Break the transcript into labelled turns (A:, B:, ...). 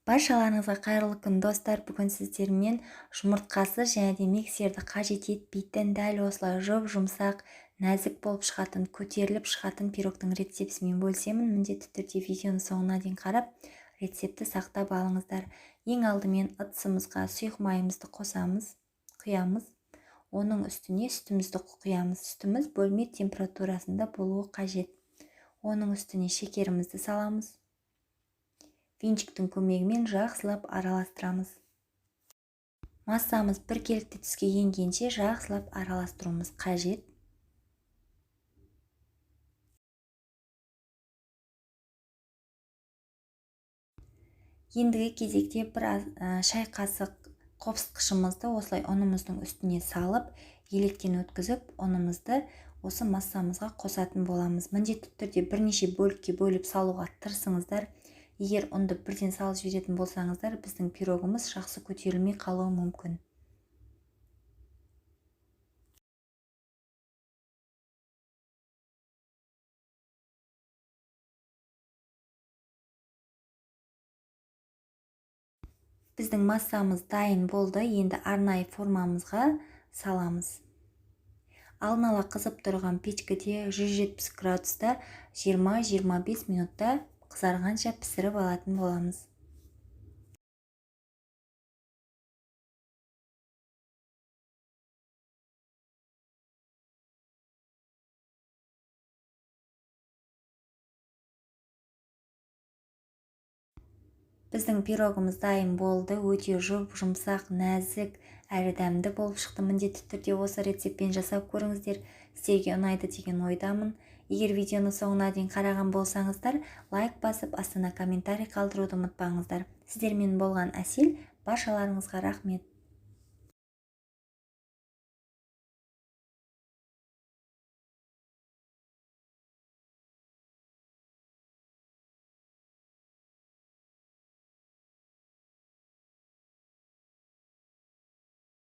A: Баршаларыңызға қайырлы күн, достар. Бүгін сіздермен жұмыртқасыз және де миксерді қажет етпейтін, дәл осылай жұп-жұмсақ, нәзік болып шығатын, көтеріліп шығатын пирогтың рецептісімен бөлісемін. Міндетті түрде видеоның соңына дейін қарап, рецептті сақтап алыңыздар. Ең алдымен ыдысымызға сұйық майымызды қосамыз, құямыз. Оның үстіне сүтімізді құямыз. Сүтіміз бөлме температурасында болуы қажет. Оның үстіне шекерімізді саламыз. Венчиктің көмегімен жақсылап араластырамыз. Массамыз біркелікті түске енгенше жақсылап араластыруымыз қажет. Ендігі кезекте бір шай қасық қопсытқышымызды осылай ұнымыздың үстіне салып, електен өткізіп, ұнымызды осы массамызға қосатын боламыз. Міндетті түрде бірнеше бөлікке бөліп салуға тырысыңыздар. Егер ұнды бірден салып жіберетін болсаңыздар, біздің пирогымыз жақсы көтерілмей қалуы мүмкін. Біздің массамыз дайын болды. Енді арнайы формамызға саламыз. Алдын ала қызып тұрған печкеде 170 градуста 20-25 минутта қызарғанша пісіріп алатын боламыз. Біздің пирогымыз дайын болды. Өте жұп-жұмсақ, нәзік, әрі дәмді болып шықты. Міндетті түрде осы рецептпен жасап көріңіздер. Сіздерге ұнайды деген ойдамын. Егер видеоны соңына дейін қараған болсаңыздар, лайк басып, астына комментарий қалдыруды ұмытпаңыздар. Сіздермен болған Әсел, баршаларыңызға рахмет.